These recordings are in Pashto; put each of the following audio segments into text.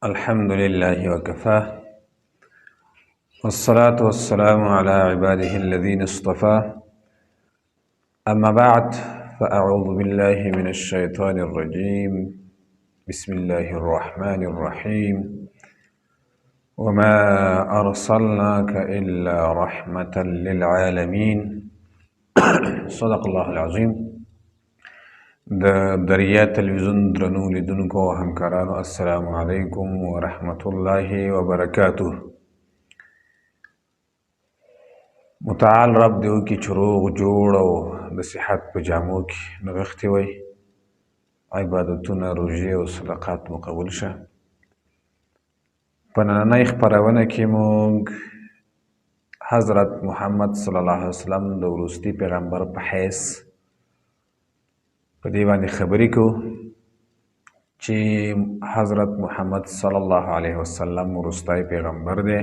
الحمد لله وكفى، والصلاة والسلام على عباده الذين اصطفى. أما بعد، فأعوذ بالله من الشيطان الرجيم. بسم الله الرحمن الرحيم. وما أرسلناك إلا رحمة للعالمين. صدق الله العظيم. د دریا تلویزیون درنو لیدونکو او همکارانو، السلام علیکم ورحمت الله وبرکاته. متعال رب دې وکړي چې روغ جوړ او د صحت په جامو کې نغښتي وئ، عبادتونه، روژې او صدقات مو قبول شه. په نننۍ خپرونه کې موږ حضرت محمد صلی الله علیه وسلم د وروستي پیغمبر په حیث په دې باندې خبرې کوو چې حضرت محمد صلی الله علیه وسلم وروستی پیغمبر دی،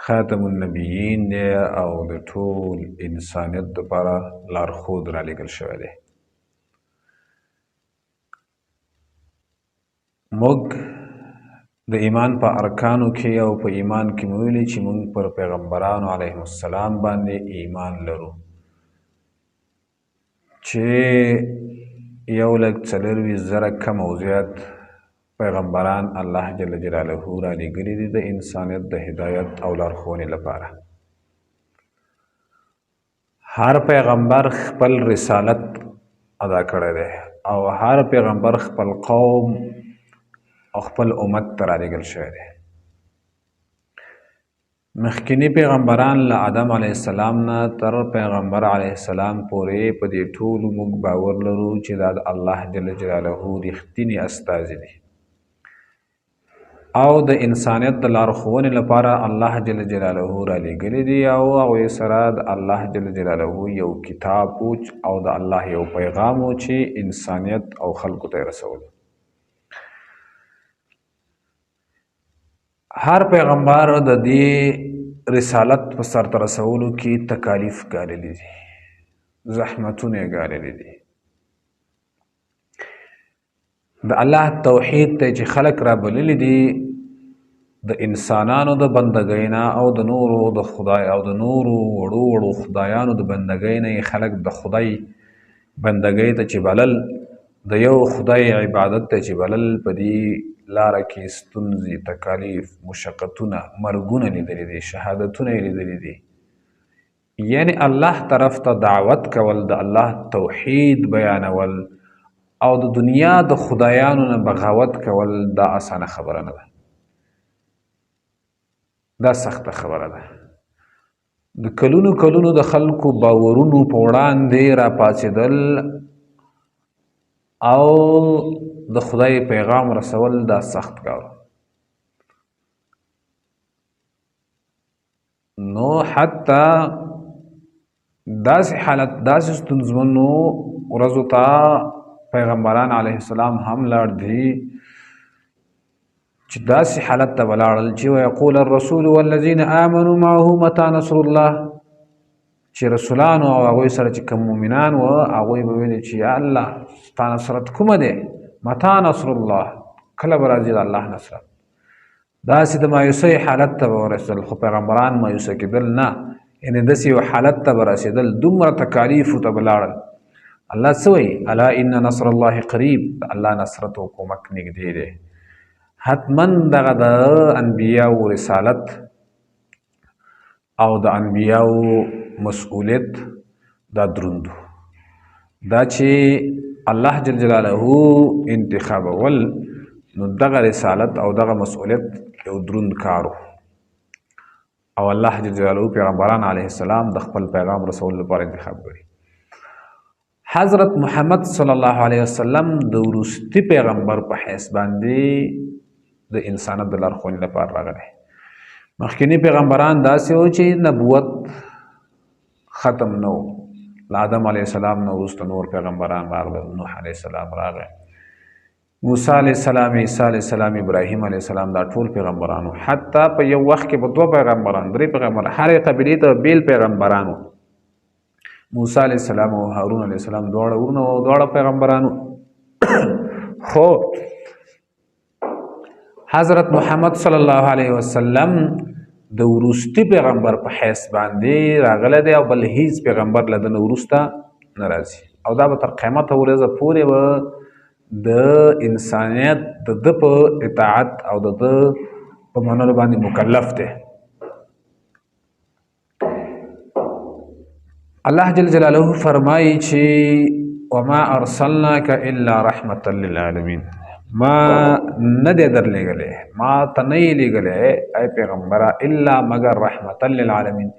خاتم النبیین دی او د ټول انسانیت دپاره لارښود رالیږل شوی دی. موږ د ایمان په ارکانو کې او په ایمان کې مو ویلي چې موږ پر پیغمبرانو علیهم السلام باندې ایمان لرو چې 124,000 کم او زیات پیغمبران الله جل جلاله رالیږلي دي د انسانیت د هدایت او لارښوونې لپاره. هر پیغمبر خپل رسالت ادا کړی دی او هر پیغمبر خپل قوم او خپل امت ته رالیږل شوی دی. مخکینی پیغمبران له آدم علیه السلام نه تر پیغمبر علیه السلام پورې په دې ټولو موږ باور لرو چې دا د الله جل جلاله رښتیني استازي دي او د انسانیت د لارښوونې لپاره الله جل جلاله رالیږلي دي او هغوی سره د الله جل جلاله یو کتاب او د الله یو پیغام و چې انسانیت او خلکو ته یې رسولو. هر پیغمبر د دې رسالت په سرته رسولو کې تکالیف ګاللي دي، زحمتونه یې ګاللي دي. د الله توحید ته چې خلک را بللي دي د انسانانو د بندګۍ نه او د نورو د خدای او د نورو وړو وړو خدایانو د بندګۍ نه یې خلک د خدای بندګۍ ته چې بلل، د یو خدای عبادت ته چې بلل، په دې لاره کې ستونزې، تکالیف، مشقتونه، مرګونه لیدلي دي، شهادتونه یې لیدلي دي. یعنی الله طرف ته دعوت کول، د الله توحید بیانول او د دنیا د خدایانو نه بغاوت کول دا اسانه خبره نه ده، دا سخته خبره ده. د کلونو کلونو د خلکو باورونو په وړاندې راپاڅېدل او د خدای پیغام رسول دا سخت کار. نو حتی داسې حالت، داسې ستونزمنو ورځو ته پیغمبران علیه السلام هم لاړ دي چې داسې حالت ته ولاړل چې ویقول الرسول والذین آمنوا معه متى نصر الله، چې رسولانو او هغوی سره چې کوم مؤمنان وو هغوی به ویلي چې یا الله ستا نصرت کومه دی، متى نصر الله، کله به راځي د الله نصرت. داسې د مایوسۍ حالت ته به ورسېدل، خو پیغمبران مایوسه کېدل نه، یعنې داسې یو حالت ته به رسېدل، دومره تکالیفو ته به لاړل. الله څه وایي؟ الا ان نصر الله قریب، د الله نصرت او کومک نږدې دی. حتما دغه د انبیاو رسالت او د انبیاو مسؤلیت دا دروند، دا چې الله جل جلاله انتخابول، نو دغه رسالت او دغه مسؤلیت یو دروند کارو او الله جل جلاله پیغمبران علیه السلام د خپل پیغام رسولو لپاره انتخاب کړي. حضرت محمد صلی الله علیه وسلم د وروستي پیغمبر په حیث باندې د انسانیت د لارښوونې لپاره راغلی. مخکیني پیغمبران داسې وو چې نبوت ختم نه و، له آدم علیه السلام نه وروسته نور پیغمبران راغلل، نوح علیه السلام راغی، موسی علیه السلام، عیسی علیه السلام، ابراهیم علیه السلام، دا ټول پیغمبرانو. حتی په یو وخت کې به دوه پیغمبران، درې پیغمبران، هرې قبیلې ته بیل پیغمبرانو. موسی علیه السلام او هارون علیه السلام دواړه ورونه او دواړه پیغمبرانو. خو حضرت محمد صلی الله علیه وسلم د وروستي پیغمبر په حیث باندې راغلی دی او بل هیڅ پیغمبر له ده نه وروسته نه راځي، او دا به تر قیامت ورځه پورې به د انسانیت د ده په اطاعت او د ده په منلو باندې مکلف دی. الله جل جلاله فرمایي چې وما ارسلناک الا رحمتا للعالمین، ما نه دی درلېږلی، ما ته نه یې لېږلی ای پیغمبره الا مګر رحمتا للعالمین،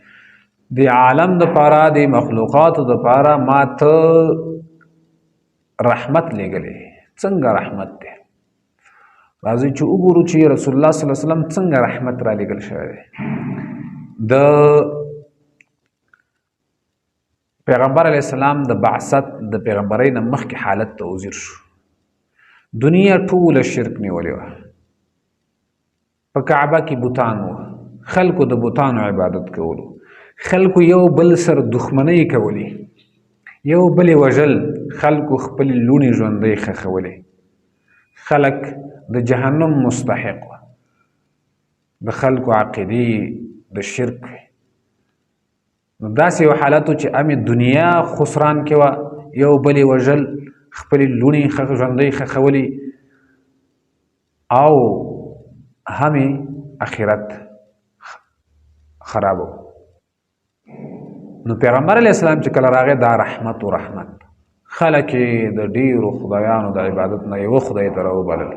د عالم دپاره، د مخلوقاتو دپاره ما ته رحمت لېږلی. څنګه رحمت دی؟ راځئ چې وګورو چې رسول الله صلی الله علیه وسلم څنګه رحمت را لېږل شوی دی. د پیغمبر علیه السلام د بعثت د پیغمبرۍ نه مخکې حالت ته وزیر شو. دنیا ټوله شرک نیولې وه، په کعبه کې بوتان وو، خلکو د بوتانو عبادت کولو، خلکو یو بل سره دښمنۍ کولې، یو بل یې وژل، خلکو خپلې لوڼې ژوندۍ ښخولې، خلک د جهنم مستحق وه، د خلکو عقیدې د شرک وې. نو داسې یو حالت و چې امې دنیا خسران کې وه، یو بل یې وژل، خپلې لوڼې ژوندۍ ښخولې، او هم اخرت خرابو. نو پیغمبر علیه السلام چې کله راغی دا رحمت و رحمت، خلک یې د ډیرو خدایانو د عبادت نه یوه خدای ته راوبلل،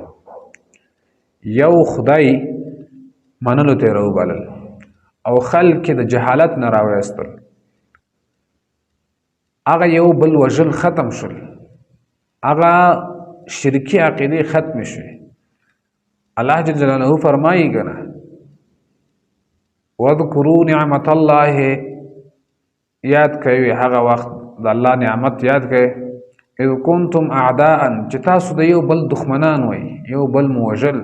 یو خدای منلو ته یې راوبلل، او خلک یې د جهالت نه راویستل. هغه یو بل وژل ختم شول، هغه شرکی عقیدې ختم شوې. الله جل جلاله فرمایي کنه واذکروا نعمت الله، یاد کوي هغه وخت د الله نعمت یاد کړئ، اذ کنتم اعداء، چې تاسو د یو بل دښمنان وئ، یو بل مو وژل.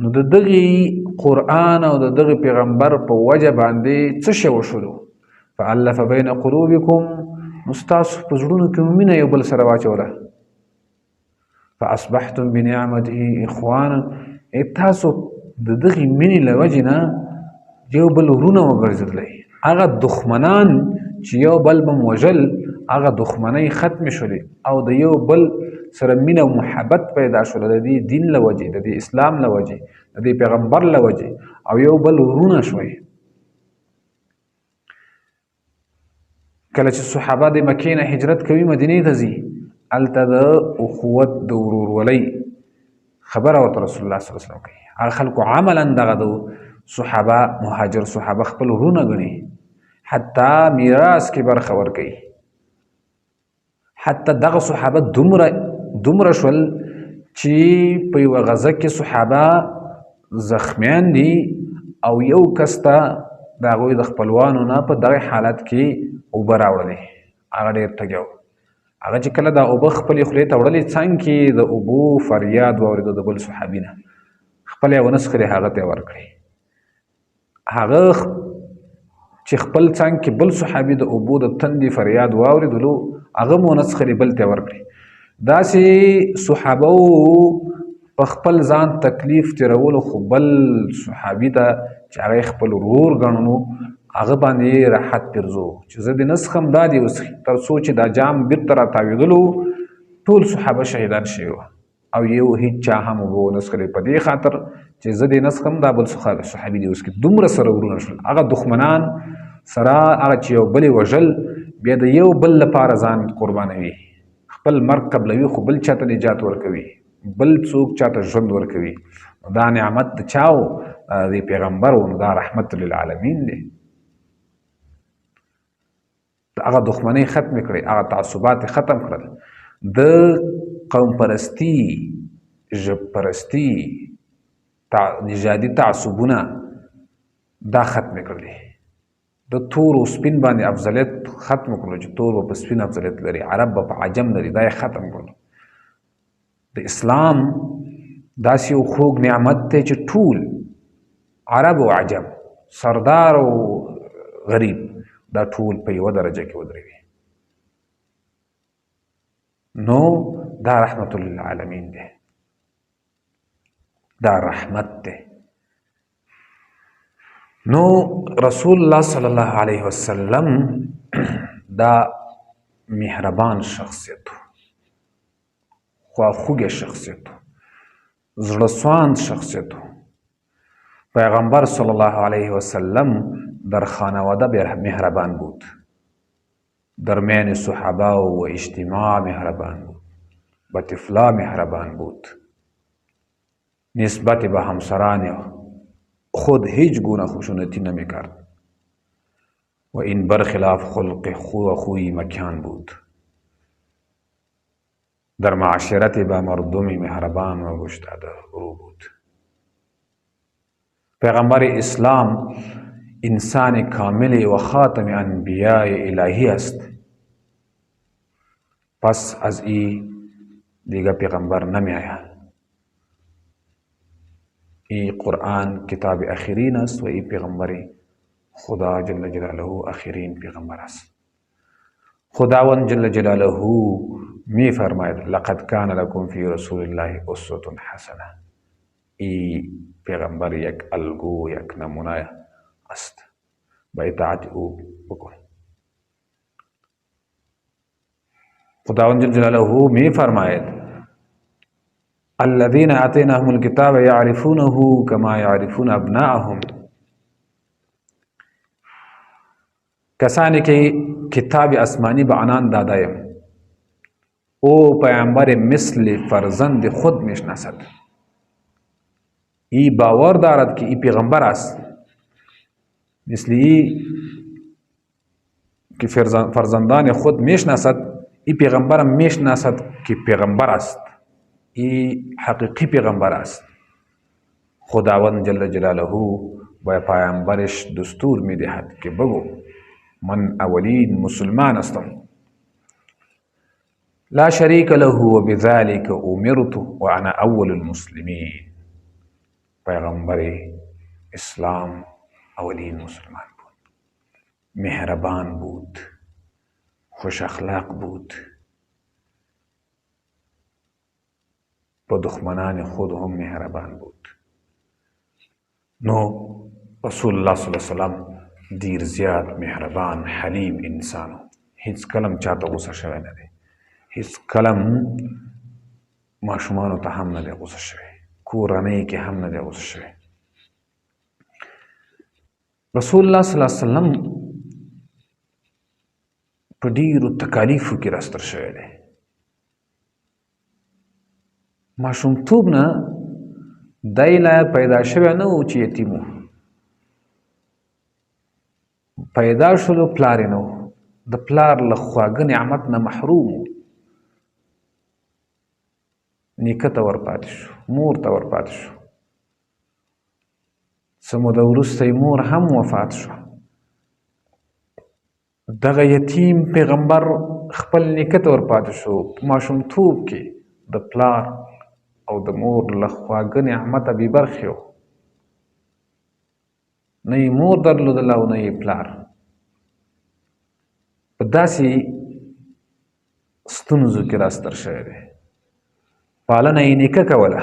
نو د دغه قرآن او د دغه پیغمبر په وجه باندې څه شی وشولو؟ فألف بین قلوبکم، نو ستاسو په زړونو کې مو مینه یو بل سره واچوله. فأصبحتم بنعمته اخوانا، ای تاسو د دغې مینې له وجې نه یو بل ورونه وګرځېدلی. هغه دښمنان چې یو بل به مو وژل، هغه دښمنۍ ختمې شولې او د یو بل سره مینه او محبت پیدا شول، د دې دین له وجې، د دې اسلام له وجې، د دې پیغمبر له وجې، او یو بل ورونه شوي. کله چې صحابه د مکې نه هجرت کوي مدینې ته ځي، هلته د اخوت د ورورولۍ خبره ورته رسول الله صلی الله علیه وسلم کوي. هغه خلکو عملا دغه د صحابه مهاجر صحابه خپل ورونه ګڼي، حتی میراث کې برخه ورکوي. حتی دغه صحابه دومره شول چې په یوه غزه کې صحابه زخمیان دي او یو کس ته د هغوی د خپلوانو نه په دغه حالت کې اوبه راوړلې. هغه ډېر تږی و. هغه چې کله دا اوبه خپلې خولې ته وړلې، څنګ کې د اوبو فریاد واورېده د بل صحابي نه، خپلې یې ونه څښلې، هغه ته یې ورکړې. هغه چې خپل څنګ کې بل صحابي د اوبو د تندې فریاد واورېدلو، هغه مو ونه څښلې، بل ته یې ورکړې. داسې صحابه په خپل ځان تکلیف تېرولو، خو بل صحابي ته چې هغه یې خپل ورور ګڼلو، هغه باندې یې راحت پرځو چې زه دې نه څښم، دا دې وڅښي، تر څو چې دا جام بېرته راتاوېدلو ټول صحابه شهیدان شوي وه او یو هیڅ چا هم اوبه ونه څښلې، په دې خاطر چې زه دې نه څښم، دا بل صحابي دې وڅښي. دومره سره ورونه شول. هغه دښمنان سره هغه چې یو بل یې وژل، بیا د یو بل لپاره ځان قربانوي، خپل مرګ قبلوي، خو بل چاته نجات ورکوي، بل څوک چاته ژوند ورکوي. دا نعمت د چا و؟ د پیغمبر و. نو دا رحمت للعالمین دی. هغه دښمنۍ ختمې کړې، هغه تعصبات یې ختم کړل، د قوم پرستی، ژب پرستی، نژادي تعصبونه دا ختمې کړلې. د تور او سپین باندې افضلیت ختم کړلو چې تور به په سپین افضلیت لري، عرب به په عجم لري، دا یې ختم کړلو. د اسلام داسې یو خوږ نعمت دی چې ټول عرب او عجم، سردار او غریب، دا ټول په یوه درجه کې ودروي. نو دا رحمت للعالمین دی. دا رحمت دی. نو رسول الله صلی الله علیه وسلم دا مهربان شخصیت، خواخوږی شخصیت، زړه سواند شخصیت. پیغمبر صلی الله علیه وسلم در خانواده مهربان بود، در میان صحابه و اجتماع مهربان بود، به طفلا مهربان بود، نسبت به همسران خود هیچ گونه خشونتی نمیکرد و این برخلاف خلق خو و خوی مکان بود. در معاشرت با مردم مهربان و گشتاده رو بود. پیغمبر اسلام انسان کامل و خاتم انبیاء الهی است. پس از ای دیگه پیغمبر نمی آید. ای قرآن کتاب اخرین است و ای پیغمبر خدا جل جلاله اخرین پیغمبر است. خداوند جل جلاله می فرماید لقد کان لکم فی رسول الله اسوة حسنه. ای پیغمبر یک الگو، یک نمونه است، با اطاعت او بکن. خداوند جل جلاله می فرماید الذين آتیناهم الكتاب يعرفونه كما يعرفون ابناءهم. کسانی که کتاب آسمانی به آنان دادایم، او پیامبر مثل فرزند خود میشناسد. ای باور دارد که ای پیغمبر است، مثل ای که فرزندان خود میشناسد، ای پیغمبرم میشناسد که پیغمبر است، ای حقیقی پیغمبر است. خداوند جل جلاله به پیامبرش دستور میدهد که بگو من اولین مسلمان هستم، لا شریک له و بذلك امرت وانا اول المسلمین. پیغمبر اسلام اولین مسلمان بود، مهربان بود، خوش اخلاق بود، په دښمنان خود هم مهربان بود. نو رسول الله صلی الله علیه وسلم ډیر زیات مهربان حلیم انسان و، هیڅ کلم چاته غوسه شوی نه دی، هیڅ کلم ماشومانو ته هم نه دی غوسه شوی، کورنۍ کې هم نه دی غوسه شوی. رسول الله صلی الله علیه وسلم په ډیرو تکالیفو کې راستر شوی دی. ماشومتوب نه دی لا پیدا شوی نه و چې یتیم و، پیدا شولو پلار یې نه و، د پلار له خواږه نعمت نه محروم و، نیکه ته ورپاتې شو، مور ته ورپاتې شو. څه موده وروسته یې مور هم وفات شوه. دغه یتیم پیغمبر خپل نیکه ته ورپاتې شو. په ماشومتوب کې د پلار او د مور له خواږه نعمته بې برخې و، نه یې مور درلودله او نه یې پلار. په داسې ستونزو کې راستر شوی دی. پالنه یې نیکه کوله.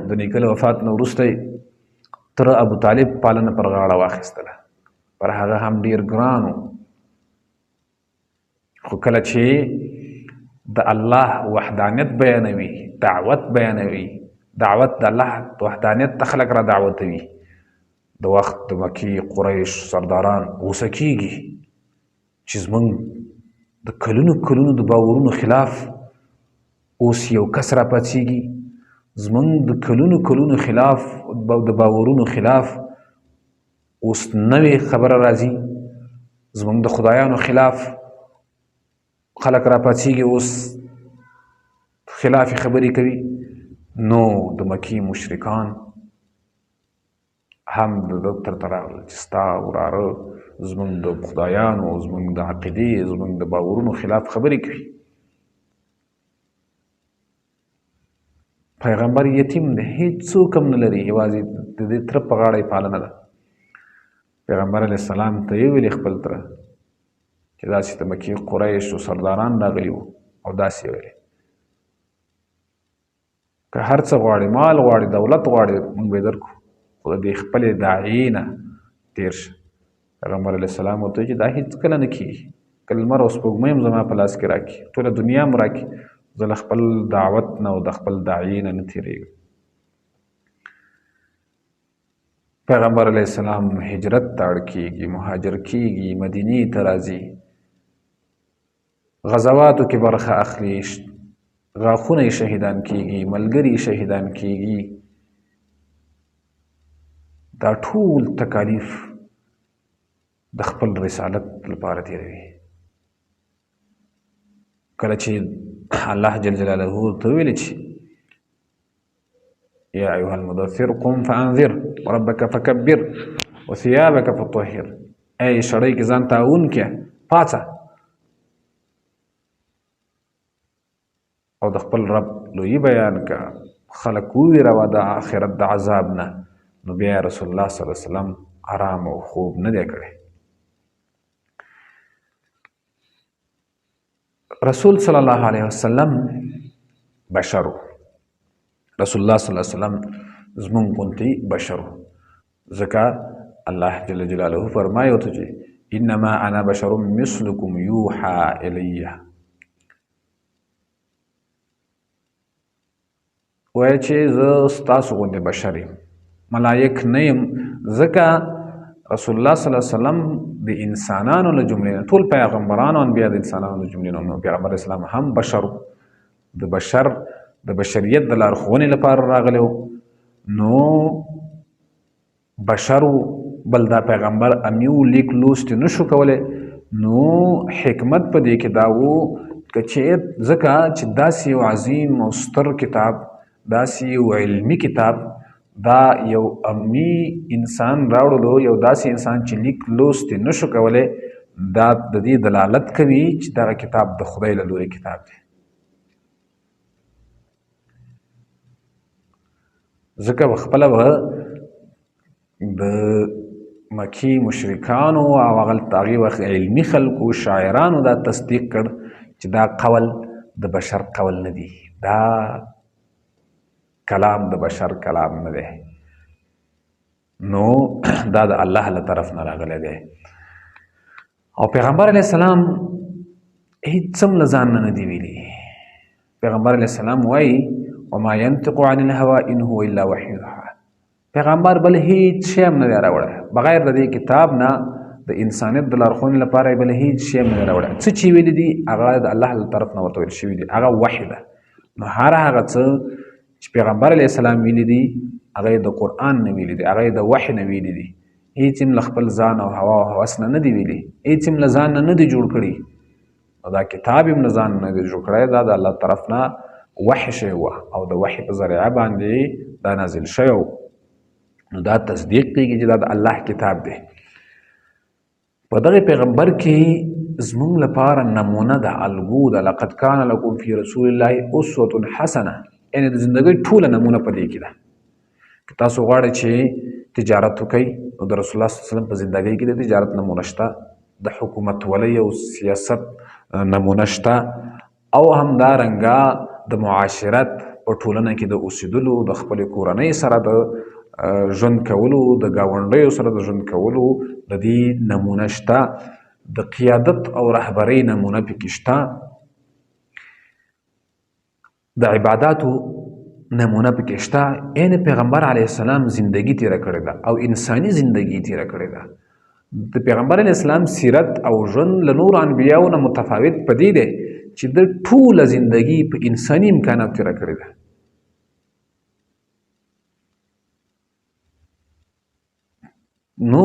د نیکه له وفات نه وروسته یې تره ابو طالب پالنه پر غاړه واخیستله، پر هغه هم ډیر ګران و. خو کله چې د الله وحدانیت بیانوي، دعوت بیانوي، دعوت د الله وحدانیت ته خلک را دعوتوي، د وخت د مکې قریش سرداران غوسه کیږي چې زمونږ د کلونو کلونو د باورونو خلاف اوس یو کس را پاڅیږي، زمونږ د کلونو کلونو خلاف د باورونو خلاف اوس نوې خبره راځي، زمونږ د خدایانو خلاف خلک را پاڅیږي، اوس خلاف خبرې کوي. نو د مکې مشرکان هم د ده تر ته راغلل چې ستا وراره زمونږ د خدایانو، زمونږ د عقیدې، زمونږ د باورونو خلاف خبرې کوي. پیغمبر یتیم دی، هیڅوک هم نه لري، یوازې د دې تره په غاړه یې پالنه ده. پیغمبر علیه السلام ته یې ویلي خپل تره چې داسې د مکې قریش او سرداران راغلي وو او داسې یې ویلي. که هر څه غواړې، مال غواړې، دولت غواړې، موږ به یې درکړو، خو د دې خپلې داعیې نه تېر شه. پیغمبر علیه السلام ورته وایي چې دا هېڅکله نه کېږي، که لمر او سپوږمۍ هم زما په لاس کې راکړي، ټوله دنیا هم راکړي، زه له خپل دعوت نه او د خپل داعیې نه نه تېرېږم. پیغمبر علیه السلام هجرت ته اړ کېږي، مهاجر کېږي، مدینې ته راځي، غزواتو کې برخه اخلي، غاښونه یې شهیدان کېږي، ملګري یې شهیدان کېږي. دا ټول تکالیف د خپل رسالت لپاره تېروي. کله چې الله جل جلاله ورته وویل چې یا ایها المدثر قم فانذر وربک فکبر وثيابک فطهر، ای سړی کې ځان تعاون کې پاڅه او د خپل رب لوی بیان کا، خلک وویروه د آخرت د عذاب نه. نو بیا رسول الله صلی الله علیه وسلم آرام او خوب نه دی کړی. رسول صلی الله علیه وسلم بشرو، رسول الله صلی الله علیه وسلم زمونږ غوندې بشرو، ځکه الله جل جلاله فرمایي ورته چې انما انا بشر مثلکم یوحى الی، وایي چې زه ستاسو غوندې بشر یم، ملایک نه یم. ځکه رسول الله صلی الله علیه وسلم د انسانانو له جملې نه، ټول پیغمبرانو انبیا د انسانانو له جملې نه، نو پیغمبر اسلام هم بشر، د بشر د بشریت د لارښوونې لپاره راغلی و، نو بشر و. بل دا پیغمبر امی و، لیک لوست یې نشو کولی، نو حکمت په دې کې دا و که چې ځکه چې داسې یو عظیم او ستر کتاب، داسې یو علمي کتاب، دا یو امی انسان راوړلو، یو داسې انسان چې لیک لوست یې نشو کولی، دا د دې دلالت کوي چې دغه کتاب د خدای له لوري کتاب دی. ځکه به خپله به د مکي مشرکانو او هغه هغې وخت علمي خلکو شاعرانو دا تصدیق کړ چې دا قول د بشر قول نه دی، دا کلام د بشر کلام نه دی، نو دا د الله له طرف نه راغلی دی. او پیغمبر علیه السلام هیڅ هم له ځان نه نه دی ویلي. پیغمبر علیه السلام وایي وما ينطق عن الهوى ان هو الا وحي يوحى. پیغمبر بل هیڅ شی هم نه دی راوړی بغیر د دې کتاب نه، د انسانیت د لارښوونې لپاره یې بل هیڅ شی هم نه دی راوړی. څه چې ویلي دي هغه د الله له طرف نه ورته ویل شوي دي، هغه وحي ده. نو هر هغه څه چې پیغمبر علیه السلام ویلي دي هغه یې د قرآن نه ویلي دي، هغه یې د وحي نه ویلي دي. هیڅ هم له خپل ځان او هوا او هوس نه نه دی ویلي، هیڅ هم له ځان نه نه دی جوړ کړي. نو دا کتاب هم له ځان نه دی جوړ کړی، دا د الله طرف نه وحي شوی وه او د وحي په ذریعه باندې دا نازل شوی و. نو دا تصدیق کېږي چې دا د الله کتاب دی. په دغه پیغمبر کې زمونږ لپاره نمونه ده، الګو ده. لقد کان لکم فی رسول الله اسوة حسنه، یعنې د زندګۍ ټوله نمونه په دې کې ده. که تاسو غواړئ چې تجارت وکړئ نو د رسول الله صلی الله علیه وسلم په زندګۍ کې د تجارت نمونه شته، د حکومتولۍ او سیاست نمونه شته، او همدارنګه د معاشرت په ټولنه کې د اوسېدلو، د خپلې کورنۍ سره د ژوند کولو، د ګاونډیو سره د ژوند کولو د دې نمونه شته، د قیادت او رهبرۍ نمونه پکې شته، د عباداتو نمونه پکې شته. عین پیغمبر علیه السلام زندگی تیره کړې ده او انساني زندگی تیره کړې ده. د پیغمبر علیه السلام سیرت او ژوند له نورو انبیاو نه متفاوت په دې دی چې د ټوله زندگی په انساني امکانات تیره کړې ده. نو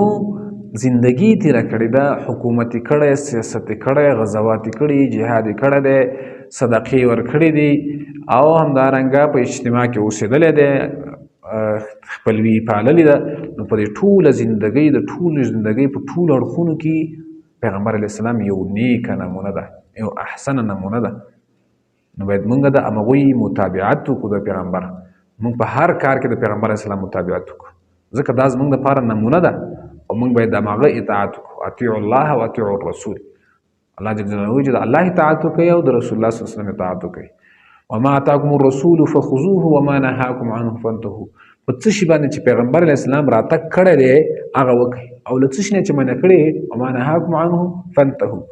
زندگی تیره کړې ده، حکومت یې کړی، سیاست یې کړی، غزوات یې کړي، جهاد یې کړی دی، صدقې یې ورکړې دي، او همدارنګه په اجتماع کې اوسېدلی دی، خپلوي یې پاللې ده. نو په دې ټوله زندګۍ، د ټولې زندګۍ په ټولو اړخونو کې پیغمبر علیه السلام یو نیکه نمونه ده، یو احسنه نمونه ده. نو باید مونږ د همغوی متابعت وکړو. د پیغمبر مونږ په هر کار کې د پیغمبر علیه السلام متابعت وکړو، ځکه دا زمونږ دپاره نمونه ده او مونږ باید د هماغه اطاعت وکړو. اطیعوا الله و اطیعوا الرسول. الله جل جلاله چې د الله اطاعت وکړي او د رسول الله صلی الله علیه وسلم اطاعت وکړي. وما اتاکم الرسول فخذوه وما نهاکم عنه فانتهوا. په څه شي باندې چې پیغمبر علیه السلام راتګ کړی دی هغه وکړئ، او له څه شي نه چې منع کړی وما نهاکم عنه فانتهوا،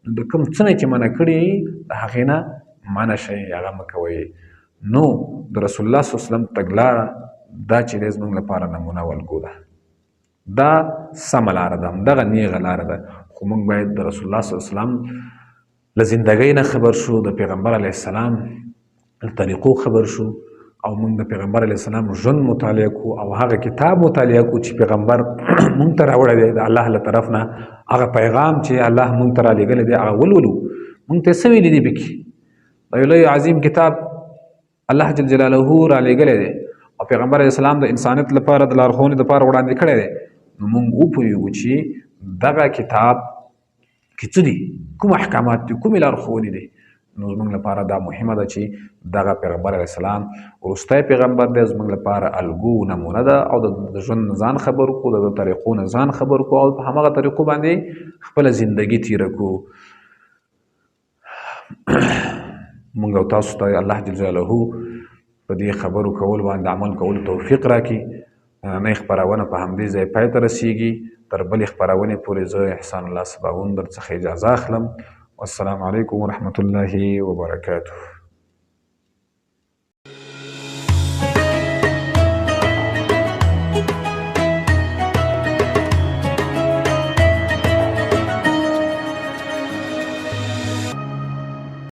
نو د کوم څه نه چې منع کړي د هغې نه منع شئ، هغه مه کوئ. نو د رسول الله صلی الله علیه وسلم تګلاره دا چې دی زموږ لپاره نمونه او الګو ده، دا سمه لاره ده، همدغه نیغه لاره ده. خو موږ باید د رسول الله صلی الله علیه وسلم له زندګۍ نه خبر شو، د پیغمبر علیه السلام له طریقو خبر شو، او موږ د پیغمبر علیه السلام ژوند مطالعه کو او هغه کتاب مطالعه کو چې پیغمبر موږ ته راوړی دی د الله له طرف نه، هغه پیغام چې الله موږ ته رالیږلی دی هغه ولولو. موږ ته څه ویلي دي پکې؟ دا یو لوی عظیم کتاب الله جل جلاله را لېږلی دی او پیغمبر علیه السلام د انسانیت لپاره د لارښوونې لپاره وړاندې کړی دی. نو موږ وپوهېږو چې دغه کتاب کې څه دي، کوم احکامات دي، کومې لارښوونې دي. نو زموږ لپاره دا مهمه ده چې دغه پیغمبر علیه السلام وروستی پیغمبر دی، زموږ لپاره الګو نمونه ده، او د ژوند نه ځان خبر کړو، د طریقو نه ځان خبر کړو، او په هماغه طریقو باندې خپله زندګي تېره کړو. مونږ او تاسو ته الله جل جلاله په دې خبرو کول باندې عمل کولو توفیق راکړي. نننۍ خپرونه په همدې ځای پای ته رسیږي. تر بلې خپرونې پورې زه احسان الله سباوون در څخه اجازه اخلم. والسلام علیکم ورحمت الله وبرکاته.